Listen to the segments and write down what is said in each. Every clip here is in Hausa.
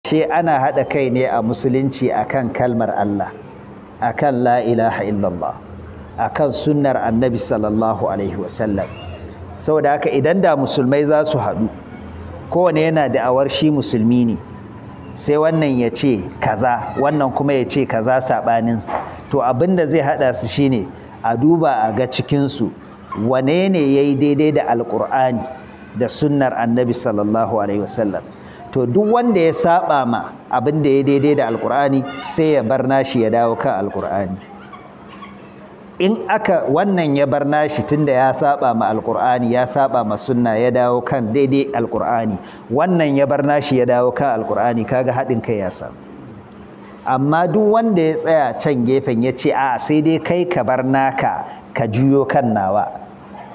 Ashe ana haɗa kai ne a musulunci akan kalmar Allah, akan la ilaha illallah, akan sunnar Annabi sallallahu alaihi wasallam. Saboda haka idan da musulmai za su haɗu, kowane yana da'awar shi musulmi ne, sai wannan ya ce kaza, wannan kuma ya ce kaza saɓanin, to abin da zai haɗa su shine a duba a ga cikinsu wane ne ya yi daidai da Alƙur'ani da sunnar Annabi sallallahu alaihi wasallam. To duk wanda ya saba ma abin da ya daidai da Alƙur'ani, sai ya bar nashi ya dawo kan Alƙur'ani. In aka wannan ya bar nashi tunda ya saba ma Alƙur'ani, ya saba ma sunna, ya dawo kan daidai Alƙur'ani, wannan ya bar nashi ya dawo kan Alƙur'ani, kaga haɗin kai ya samu. Amma duk wanda ya tsaya can gefen ya ce a sai dai kai ka bar naka ka juyo kan nawa,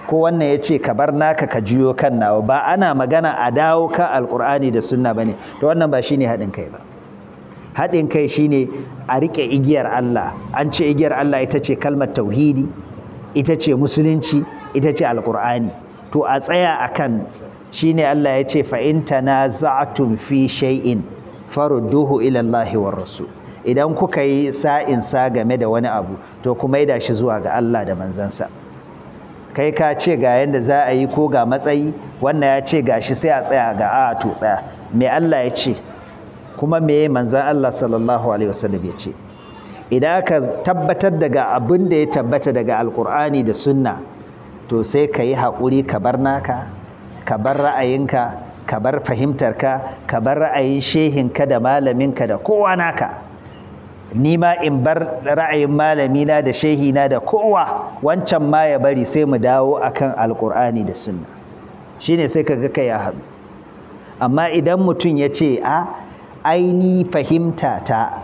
ko wannan ya ce ka bar naka ka juyo kan nawa, ba ana magana a dawo kan Alƙur'ani da sunna bane, to wannan ba shine haɗin kai ba. Haɗin kai shine a riƙe igiyar Allah. An ce igiyar Allah ita ce kalmar tauhidi, ita ce musulunci, ita ce Alƙur'ani. To a tsaya akan shine Allah ya ce fa in tanaza'tum fi shay'in farudduhu ila Allahi war rasul. Idan kuka yi sa'in sa game da wani abu, to ku maida shi zuwa ga Allah da manzansa. Kai ka ce ga yanda za a yi ko ga matsayi, wannan ya ce gashi, sai a tsaya ga a to tsaya me Allah ya ce kuma me manzan Allah sallallahu alaihi wasallam ya ce. Idan aka tabbatar daga abin da ya tabbata daga Alƙur'ani da sunna, to sai ka yi haƙuri ka bar naka, ka bar ra'ayinka, ka bar fahimtarka, ka bar ra'ayin shehinka da malaminka da kowa naka. Ni ma in bar ra'ayin malamina da shehina da kowa, wancan ma ya bari, sai mu dawo akan Alƙur'ani da sunna. Shine sai kaga kai ya haɗu. Amma idan mutum ya ce a aini fahimta ta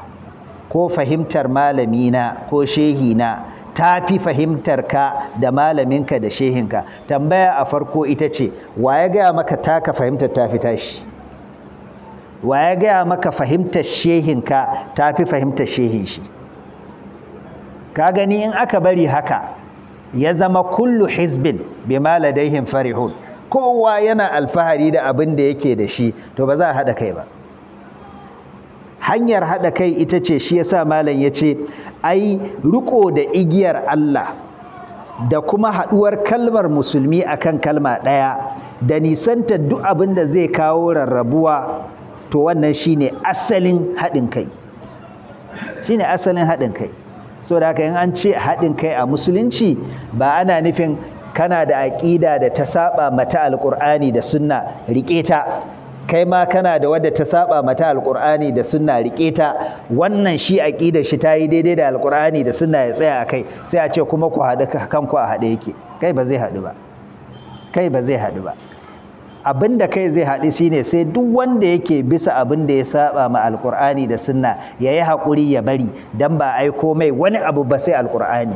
ko fahimtar malamina ko shehina ta fi fahimtar ka da malaminka da shehinka, tambaya a farko ita ce wa ya gaya maka taka fahimtar ta fi tashi? Wa ya gaya maka fahimtar shehinka ta fi fahimtar shehin shi? Ka gani in aka bari haka ya zama kullu hizbin bima ladaihim farihun, kowa yana alfahari da abin da yake da shi, to ba za a haɗa kai ba. Hanyar haɗa kai ita ce, shi yasa malam ya ce ai riko da igiyar Allah da kuma haɗuwar kalmar musulmi akan kalma ɗaya da nisanta duk abin da zai kawo rarrabuwa, to wannan shine asalin haɗin kai, shine asalin haɗin kai. So da haka in an ce haɗin kai a musulunci, ba ana nufin kana da aƙida da ta saba mata Alƙur'ani da sunna riƙe ta, kai ma kana da wadda ta saba mata Alƙur'ani da sunna riƙe ta, wannan shi aƙidar shi ta yi daidai da Alƙur'ani da sunna ya tsaya a kai, sai a ce kuma ku haɗu kanku a haɗe yake. Kai ba zai haɗu ba, kai ba zai haɗu ba. Abin da kai zai haɗu shine sai duk wanda yake bisa abin da ya saba ma Alƙur'ani da sunna ya yi haƙuri ya bari, dan ba aiko mai wani abu ba sai Alƙur'ani,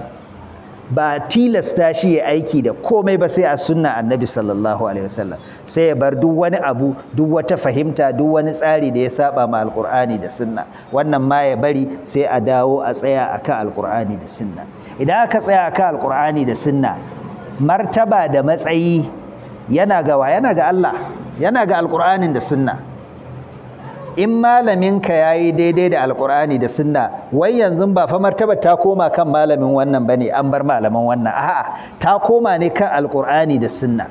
ba tilasta shi ya aiki da komai ba sai a sunna Annabi sallallahu alaihi wasallam, sai ya bar duk wani abu, duk wata fahimta, duk wani tsari da ya saba ma Alƙur'ani da sunna, wannan ma ya bari, sai a dawo a tsaya akan Alƙur'ani da sunna. Idan aka tsaya akan Alƙur'ani da sunna, martaba da matsayi yana ga wa? Yana ga Allah, yana ga Alƙur'anin da sunna. In malaminka ya yi daidai da Alƙur'ani da sunna, wai yanzu ba fa martaba ta koma kan malamin wannan ba ne, an bar malaman wannan, a'a, ta koma ne kan Alƙur'ani da sunna.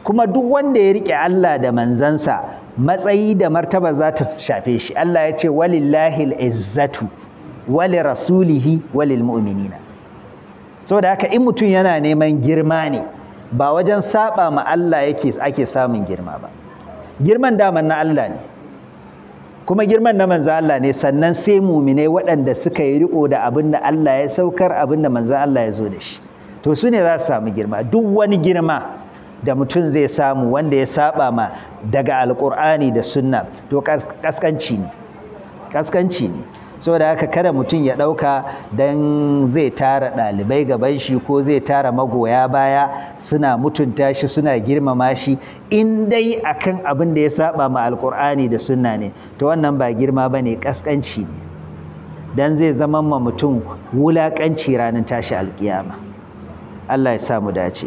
Kuma duk wanda ya riƙe Allah da manzansa, matsayi da martaba za ta shafe shi. Allah ya ce walillahi al'izzatu wali rasulihi walil mu'minina. Saboda haka in mutum yana neman girma ne, ba wajen saba ma Allah yake ake samun girma ba. Girman daman na Allah ne, kuma girman na manzan Allah ne, sannan sai muminai waɗanda suka yi riko da abin da Allah ya saukar, abin da manzan Allah ya zo da shi, to su ne za su samu girma. Duk wani girma da mutum zai samu wanda ya saba ma daga Alƙur'ani da sunna, to kaskanci ne, kaskanci ne. Saboda haka kada mutum ya ɗauka don zai tara ɗalibai gaban shi ko zai tara magoya baya suna mutunta shi suna girmama shi, in dai akan abin da ya saba ma Alƙur'ani da sunna ne, to wannan ba girma ba ne, ƙasƙanci ne, don zai zama ma mutum wulaƙanci ranar tashi alƙiyama. Allah ya sa mu dace.